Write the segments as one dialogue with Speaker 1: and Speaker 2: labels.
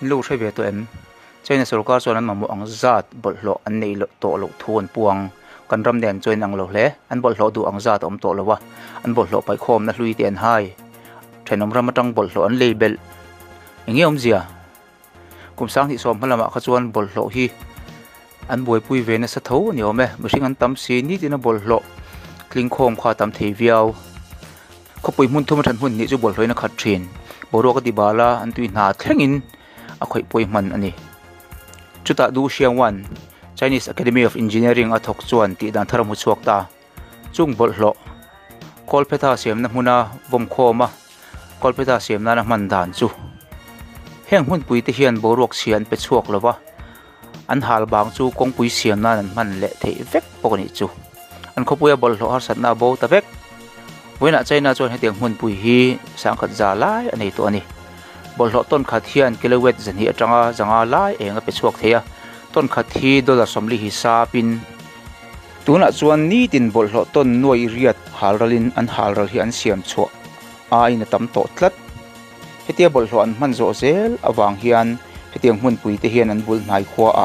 Speaker 1: In lo hre ve tawh em? China sorkar chuan an mamawh ang zat bawlhhlawh an neih tawh loh thu an puang. Kan ram nen chuan inang lo hle. An bawlhhlawh duh ang zat a awm tawh lo a, an bawlhhlawh paihkhawmna hlui te an hai. Thenawm ram atang bawlhhlawh an lei belh. Eng nge awmzia? Kum 2010 hma lamah kha chuan bawlhhlawh hi an buaipui ve nasa tho a ni awm e. Mihring an tam si, nitin a bawlhhlawh tlingkhawm kha a tam thei viau. Khawpui hmun thum athan hmun hnih chu bawlhhlawhin a khat thin. Boruak a ti bal a, an tui hna thlengin a khawih pawi hman a ni. Chutah Du Xiangwan, Chinese Academy of Engineering a thawk chuan tih dan thar a hmu chhuak ta. Chung bawlhhlawh Kawlphetha siamna hmuna vawmkhawm a Kawlphetha siam nana hman dan chu heng hmunpui te hian boruak chhia an pe chhuak lo va, an hal bang chu kawngpui siam nan an hman leh theih vek bawk a nih chu. An khawpuia bawlhhlawh harsatna a bo ta vek. Vawiinah China chuan hetiang hmunpui hi sangkhat za lai a nei tawh a ni. Bawlhhlawh tawn khat hian kilowatt zahnih atanga zanga lai eng a pe chhuak thei a, tawn khat hi dollar 40 hi sapin. Tunah chuan nitin bawlhhlawh tawn nuai riat halralin an halral hi an siam chhuah aiin a tam tawh tlat. Hetia bawlhhlawh an hman zawh zel avang hian hetiang hmunpui te hian an bul hnai khuaah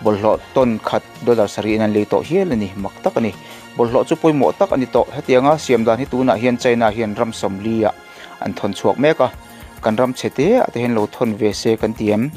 Speaker 1: bawlhhlawh tawn khat dollar sarihin an lei tawh hial a ni, mak tak a ni. Bawlhhlawh chu pawimawh tak a ni tawh. Hetianga siam dan hi tunah hian China hian ram 40 ah an thawn chhuak mek a, kan ram chhe te ah te hian lo thawn ve se kan ti em?